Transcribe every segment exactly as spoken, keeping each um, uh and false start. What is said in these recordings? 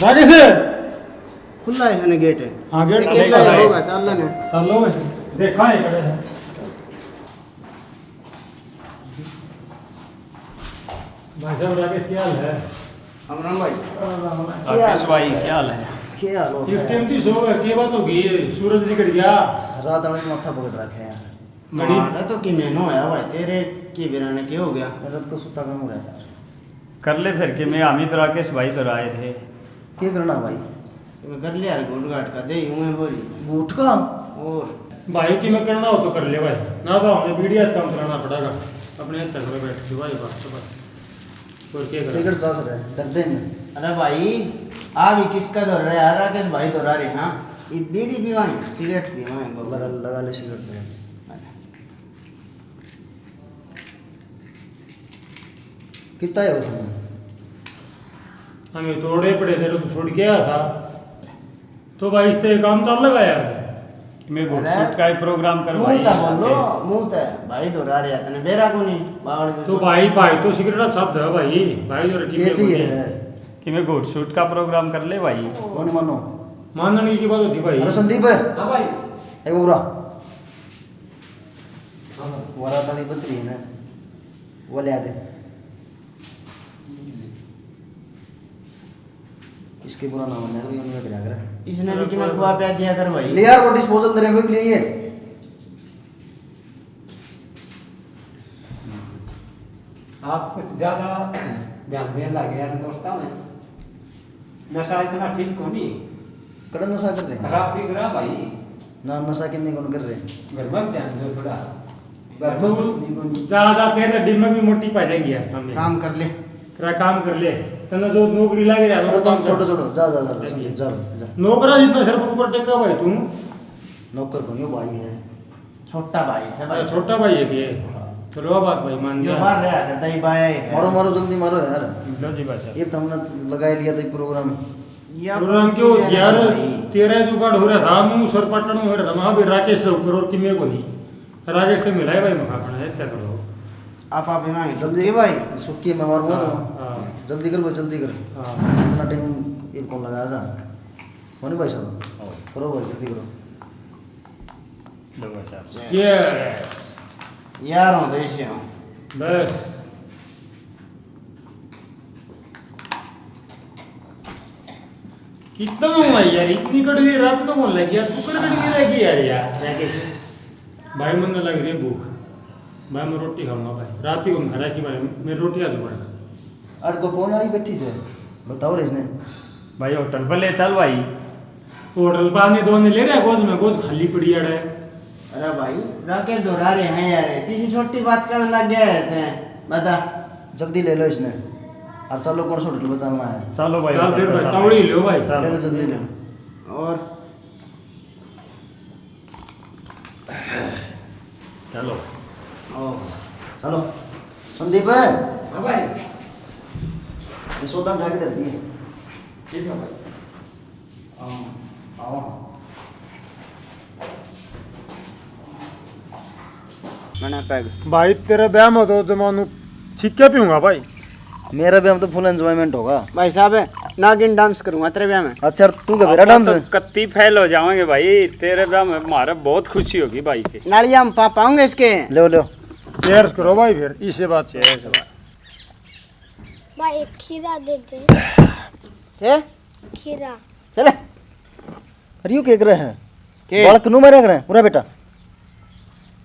राकेश। खुला है ना गेट? हाँ, गेट तो खुला है। चलो ना। चलो, देखा है, खड़े हैं। भाई साहब, राकेश, क्या हाल है? राम राम भाई। राम राम। राकेश भाई, क्या हाल है? क्या हाल होता इस है? टाइम की सो है, क्या बात हो गई? सूरज निकल गया। रात वाले माथा पकड़ रखे हैं यार। घड़ी मारा तो कि मैंने होया भाई, तेरे की बेरा ने क्या हो गया? मेरा तो सुता कम हो रहा है यार। कर ले फिर, कि मैं, हम ही तो राकेश भाई तो आए थे। क्या करना भाई? मैं कर लिया यार, घूट घाट का दे, यूं है बोरी। घूट का? और भाई, कि मैं करना हो तो कर ले भाई, ना तो हमने बीड़ी हाथ काम कराना पड़ेगा। अपने हाथ में बैठ के भाई, बस, बस। और क्या करें? सिगरेट चास रहे, दर्द नहीं। अरे भाई, आ भी किसका धर रहे यार? राकेश भाई धर रहे, हाँ। ये बीड़ी पीवाएंगे, सिगरेट पीवाएंगे, बाबू। लगा, लगा ले सिगरेट, लगा ले। कितना है उसमें? हमें तोड़े पड़े थे, तो छोड़ के आया था। तो भाई, इस तरह काम चल लगा यार। मैं अरे, गुटसुट का ही प्रोग्राम कर मुंह भाई, तो बोलो, राकेश। मुंह तो भाई दोहरा रहे, तने बेरा को नहीं, बावड़ भी तो भाई, भाई तो सिगरेट साथ है भाई, भाई जो रखी ये में चाहिए कोई है। कि मैं गुटसुट का प्रोग्राम कर ले भाई। कौन मानो? मानने की बात होती भाई। अरे संदीप। हाँ भाई। एक बुरा। हाँ। वाला ताली बच रही है ना, वो ले आ दे। इसके बुरा ना होने, अभी उन्होंने क्या करे? इसने भी कि मैं खुआ प्या दिया कर भाई। ले यार, वो डिस्पोजल तेरे को भी ले ये। आप कुछ ज्यादा ध्यान देने लग गए हैं दोस्तों में। नशा इतना ठीक को नहीं। कड़ा नशा कर रहे हैं? खराब भी करा भाई। ना, नशा किन्ने कौन कर रहे हैं? घर में भी ध्यान दो थोड़ा। घर में तू कुछ नहीं को नहीं। जा, जा, तेरे डिम में भी मोटी पा जाएंगी यार, काम नहीं। काम कर ले। तेरा काम कर ले। तन्ने जो नौकरी लागे यार, अरे वो तुम काम कर। छोड़ो, छोड़ो, जा, जा, जा, जा, चलिए। जा, जा। नौकरा जितना सर पर ऊपर टेका भाई तू। नौकर को नहीं, भाई है। छोटा भाई से भाई। अरे, छोटा भाई है के? चलो, आ बात भाई मान यो गया। बाहर रहा करता ही भाई है। मारो, मारो, जल्दी मारो यार। लो जी भाई साहब। ये तो हमने लगा ही लिया था ये प्रोग्राम। या प्रोग्राम कौन क्यों सी यार? भाई? तेरा जुगाड़ हो रहा था, मुंह सर पटन हो रहा था, वहां भी राकेश से ऊपर और किमे को नहीं। राकेश से मिलाए भाई, मखा खाना है, क्या करो? आप, आप ही मांगे। जल्दी सुखी भाई। सुखी मैं मारूंगा हाँ, तो। हाँ। जल्दी कर भाई, जल्दी कर। हाँ। इतना टाइम ये कौन लगाया था? कौन भाई साहब? हाँ। करो भाई, जल्दी करो। लो भाई साहब। ये यार हो तो इसे हो। बस। कितना हुआ यार, इतनी कड़वी रात में कौन लग गया? तू कड़वी लगी यार, यार। क्या कैसे? भाई, मन लग रही है भूख। भाई, मैं रोटी खाऊंगा भाई। रात ही कौन खा रहा कि भाई, मैं रोटी आज बना। अरे, दो फोन वाली बैठी से, बताओ रे इसने। भाई, होटल पर ले चल भाई। होटल पर आने दो ने ले रहा है, गोज में गोज खाली पड़ी अड़े। अरे भाई, राकेश दोहरा रहे हैं यार, किसी छोटी बात करने लग गया है तैं, बता। जल्दी ले लो इसने। और चलो, कौन सा होटल पर चलना है? चलो भाई, चल होटल फिर पर भाई, चलना तावड़ी है। लो भाई। चलो। ले लो, जल्दी ले लो। और चलो। ओ, चलो। संदीप। हाँ भाई। ये सौदा उठा के धर दिए। ठीक है भाई। हाँ, आओ। मना पैग। भाई, तेरे ब्याह में तो जमानू छिक्के पीऊंगा भाई। मेरा ब्याह में तो full enjoyment होगा। भाई साहब, नागिन dance करूंगा तेरे ब्याह में। अच्छा, तू क्या मेरा अपन dance तो है? कत्ती फेल हो जावांगे भाई, तेरे ब्याह में हमारे बहुत खुशी होगी भाई के। नालियां हम पा पाऊंगे इसके। लो, लो। Cheers करो भाई, फिर इसे बात। Cheers भाई। भाई, एक खीरा दे दे। हैं? खीरा। चले। अरे, यू के करे है? के? बालक नु मारे करे। पूरा बेटा।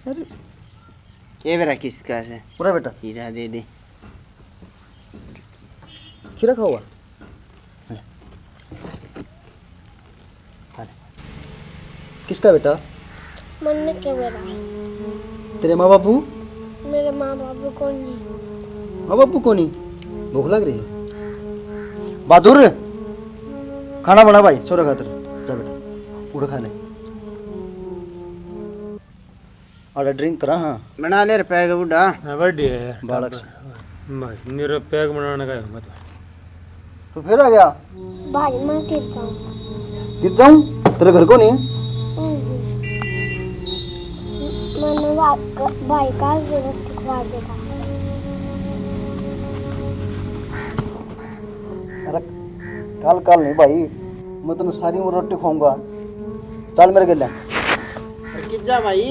अरे। के बेरा किसका से? पूरा बेटा। खीरा दे दे। खीरा खाओगा? ले। खा ले। किसका बेटा? मन्ने के बेरा। तेरे माँ बापू? मेरे माँ बापू कोनी। माँ बापू कोनी? भूख लग रही है? बहादुर, खाना बना भाई, छोरा खातर। जा बेटा, उठ खा ले। अरे drink करा, हाँ। बना ले रे पैग बूढ़ा। हाँ, बढ़िया है यार। बालक से। भाई, मेरा पैग बनाने का है, मतलब। तो फिर आ गया? भाई, मैं गिर जाऊँ। गिर जाऊँ? तेरे घर को नहीं है? हम्म। मैंने भाई का, भाई का जरूरत दिखवा देगा। अरे, काल, काल नहीं भाई, मैं तन्ने सारी उम्र रोटी खुआऊंगा। चल मेरे गेले। अरे कित जा भाई?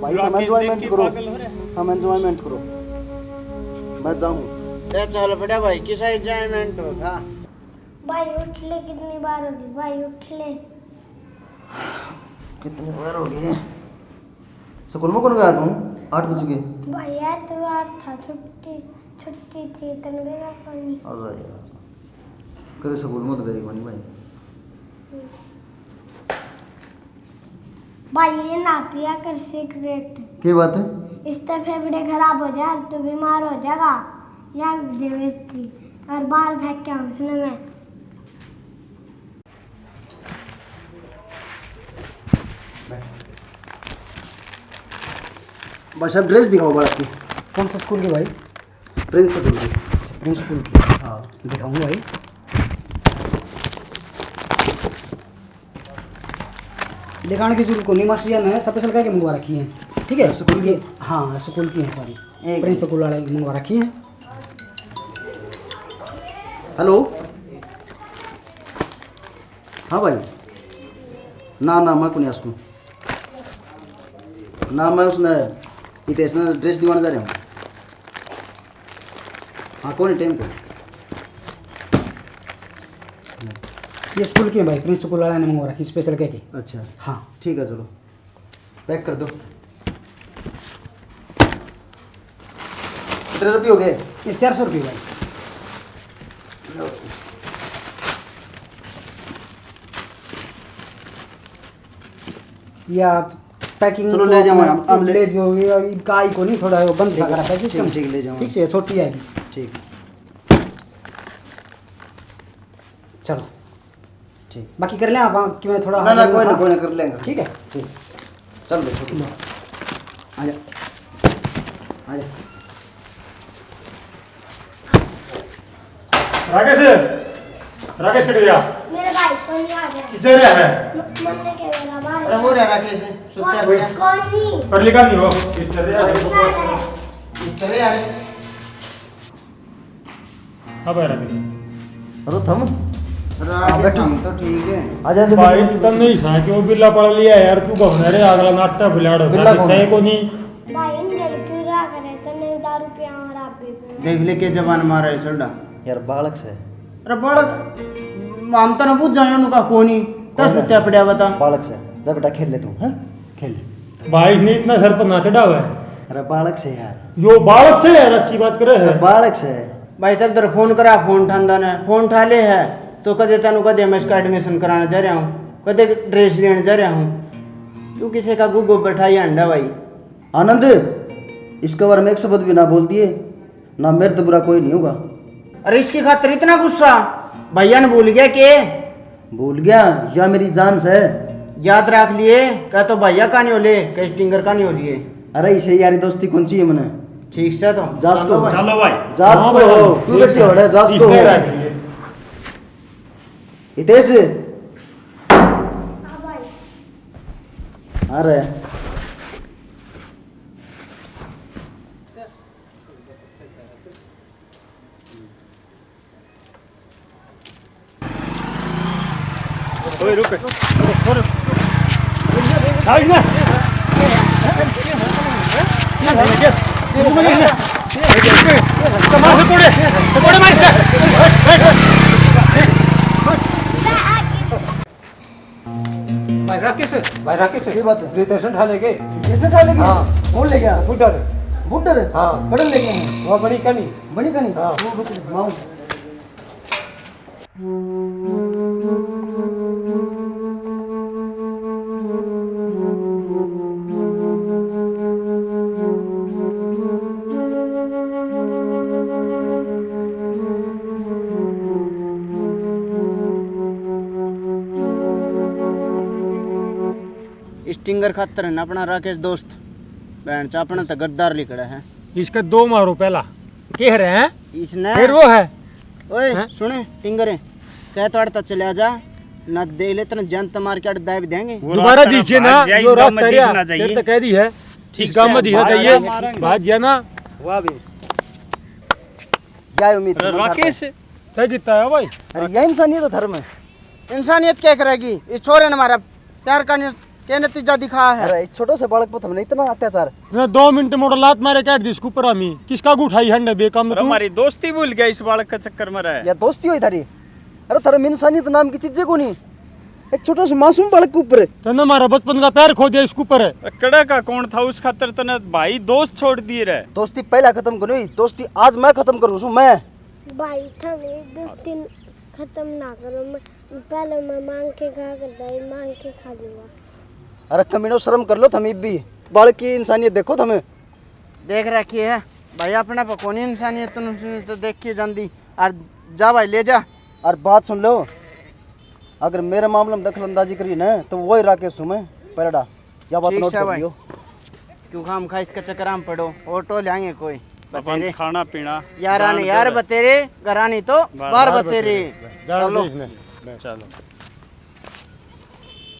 भाई, थम एंजॉयमेंट करो, थम एंजॉयमेंट करो, मैं जाऊँ। ए चल फटा भाई, किसा एंजॉयमेंट होगा? भाई उठ ले, कितनी बार होगी भाई, उठ ले। कितनी बार हो गई? स्कूल में कौन गया तू? आठ बज गए। भाई यार, तो आज था छुट्टी, छुट्टी थी, तन बेरा पानी। अरे यार, कदे स्कूल में तो गए कोनी भाई। भाई, ये ना पिया कर सिगरेट। के बात है? इससे फेफड़े खराब हो जाए, तू बीमार हो जाएगा। या दे बेचती और बाहर फेंक के आऊं उसने मैं। भाई साहब, ड्रेस दिखाओ बालक की। कौन से स्कूल की भाई? प्रिंस स्कूल की। अच्छा, प्रिंस स्कूल की। हाँ। दिखाऊंगा भाई। दिखाने की जरूरत को नहीं, मास्टर जी ने स्पेशल करके मंगवा रखी है। ठीक है, स्कूल की? हाँ, स्कूल की है सारी। एक प्रिंस स्कूल वाले मंगवा रखी है। हेलो। हाँ भाई। ना, ना, मैं कोनी आसकूँ। ना, मैं उसने, हितेश ने ड्रेस दिवाने जा रहा हूँ। हाँ, कौन टाइम को? ये स्कूल की है भाई, प्रिंस स्कूल वाला ने मंगवा रखी, स्पेशल कह के। अच्छा। हाँ। ठीक है, चलो। पैक कर दो। कितने रुपये हो गए? ये चार सौ रुपये भाई। या पैकिंग चलो, ले जाओ, हम, हम ले ले जाओ, ये इनका आई को नहीं, थोड़ा वो बंद ठीक है, करा पैकिंग ठीक, सिस्टम। ठीक, ले जाओ। ठीक से, छोटी आएगी। ठीक। चलो। ठीक। बाकी कर लें आप, कि मैं थोड़ा ना, ना, कोई ना, कोई ना, कर लेंगे। ठीक है? ठीक। चल बे, छोटू। आ जा। आ जा। राकेश, राकेश कट गया। मेरे भाई को नहीं आ गया। किधर है? म-, मन्ने के मेरा भाई। अरे वो रहा राकेश, सुत्ता कौन, पड़ा। कौन नहीं? पढ़ लिखा नहीं हो। किधर है? कौन नहीं आ रहा है? किधर है? हाँ भाई राकेश। अरे थम? अरे हाँ, राकेश, बैठो। हम तो ठीक है। आ जा, आ जा, भाई, बैठो, बैठो। तन्ने ही सा कि वो बिल्ला पड़ लिया यार, तू कौन है रे? अगला नाटा बिलाड़ होता बिल्ला है, कौन सही है? को नहीं। भाई, इन घर क्यों रहा करे? तन्ने दारू पिया और आप भी पियो। देख ले के जबान मारा है छोड़ा। यार, बालक से। अरे बालक, हम तो ना बुझ जाए उनका कोनी। कौन है? सुत्या पड़ा बता। बालक से। जा बेटा, खेल ले तू, हैं? खेल। भाई, इसने इतना सर पर ना चढ़ावा है। अरे बालक से यार। यो बालक से यार, अच्छी बात करे है। अरे बालक से। भाई, इधर उधर फोन करा, फोन उठांदा ना, फोन उठा ले है, तो कदे तैनू कदे मैं इसका एडमिशन कराने जा रहा हूँ, कदे ड्रेस लेने जा रहा हूँ। तू किसी का गुगो बैठा ही अंडा भाई। आनंद, इसके बारे में एक शब्द भी ना बोल दिए, ना मेरे तो बुरा कोई नहीं होगा। अरे इसकी खातर इतना गुस्सा? भैया ने भूल गया के? भूल गया, या मेरी जान से। याद रख लिए, कह तो भैया का नहीं हो ले, कह स्टिंगर का नहीं हो लिए। अरे इसे यारी दोस्ती कौन सी है मने? ठीक से तो। जास को। चलो भाई। चलो भाई। जास हाँ को भाई, हो, तू ठीक बेटी से। हो रहा है, जास को हो। इसने रख लिए। हितेश। हाँ भाई। अरे। ओए, रुक। भाग ना। मार पकौड़े, पकौड़े मार इसका। भाई राकेश, भाई राकेश, ये बात है। रितेशन ठा लेके। रितेशन ठा लेके? हाँ। कौन ले गया? बुड्ढा रे। बुड्ढा रे? हाँ। कड़न ले गए हैं? वो बड़ी कनी। बड़ी कनी? हाँ। वो रुक, मैं आऊँ। स्टिंगर खातर है ना अपना राकेश दोस्त, बहन चा अपना तो गद्दार लिखड़ा है। इसका दो मारो पहला, कह रहे हैं इसने। फिर वो है। ओए, हैं? सुने, टिंगर, कह तो अड़ तक चले जा, ना देख ले, तेरे जंत मार के अड़ दाब देंगे। वो दोबारा रास्ता ना दिखे ना, भाग जाए, यो इस गांव में रास्ता दिखना चाहिए। तेरे तो कह दी है, ठीक इस गांव से में दिखना भाग चाहिए। जाएंगे, ठीक से। भाग जाना। वाह भी। क्या उम्मीद अरे थी, मैं घर पे राकेश, तय कितना है भाई? अरे, यह इंसानियत है धर्म। इंसानियत क्या करेगी? इस छोरे ने हमारा प्यार का नि-, क्या नतीजा दिखाया है? अरे, इस छोटे से बालक पर तुमने इतना अत्याचार। तूने दो मिनट मोड़ लात मारे, काट दी इसके ऊपर हमी। किसका गुठाई हंडे बेकाम अरे, तू? हमारी दोस्ती भूल गया इस बालक के चक्कर में रहे। या दोस्ती हुई थारी? अरे, थारे में इंसानियत नाम की चीजें को नहीं। एक छोटा सा मासूम बालक के ऊपर। तने हमारा बचपन का प्यार खो दिया इसके ऊपर। अरे, कड़ा का कौन था उस खातर तने भाई दोस्त छोड़ दिए रे? दोस्ती पहला खत्म करो, दोस्ती आज मैं खत्म करूँ सू मैं। भाई, थम ये दोस्ती खत्म ना करो। मैं, पहले मैं मांग के खा कर दाई, मांग के खा लूंगा। अरे कमीनो, शर्म कर लो थम इब भी। बालक की इंसानियत देखो थम। देख रखी है भाई, अपने पे कोनी इंसानियत, तुम तो देख के जांदी। और जा भाई, ले जा। और बात सुन लो, अगर मेरे मामले में दखल अंदाजी करी ना, तो वही राकेश हूँ मैं, पलड़ा। या बात ठीक नोट है कर भाई। लियो। क्यों खाम खा इसके चक्कर में पड़ो, ऑटो लेंगे कोई अपन बतेरे। खाना पीना यारा जान ने यार दो। बतेरे, घरानी तो बार बार बार बतेरे। बतेरे। जान चलो। दो इसने। चलो।